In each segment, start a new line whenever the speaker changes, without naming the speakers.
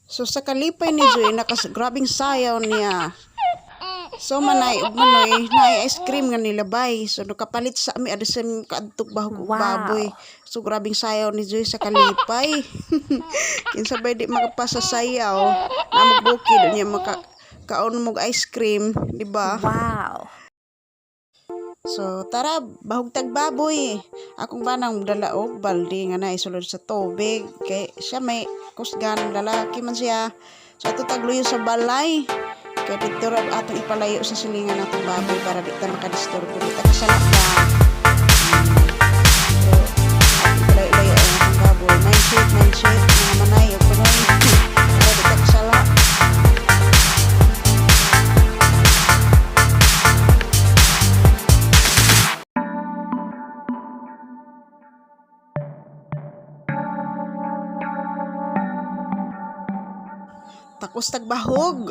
So sa kalipay ni Joy, nakas grabing sayaw niya. So manay ug manoy, naay ice cream nga nilabay. So nakapalit sa ami adto sa kaadtog bahog og baboy. So grabing sayaw ni Joy sa kalipay. Kinsa bay di makapasasayaw, namog bukid unya maka kaon mog ice cream, di ba?
Wow.
So tara, bahog tag baboy. Akong banang dala og balde nga naay sulod sa tubig kay siya may kusgan, lalaki man siya. So ato tagluyo sa balay. Kay didto ra atong ipalayo sa silingan atong baboy para di ta makadisturbo, di ta kasala ba. So atong ipalayo-layo ang atong baboy. Mindset, mindset, mga manay ug panoy. Para di ta kasala. Takos tagbahog.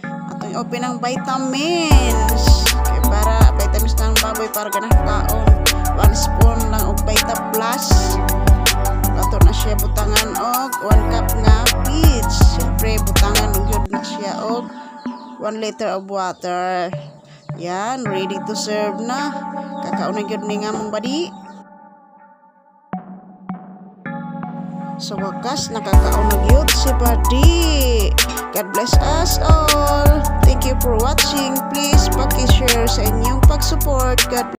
Atong open ang vitamins. Kay para vitamins ng baboy para ganahan kaon. 1 spoon lang og Vita Plus. Ato na siya butangan og 1 cup nga feeds. Siyempre butangan og yun na siya og 1 liter of water. Yan, ready to serve na. Kakaon na gyud ni nga mong badi. Sa wakas, nakakaon na gyud si Badi. God bless us all. Thank you for watching. Please paki-share sa inyong pag-support. God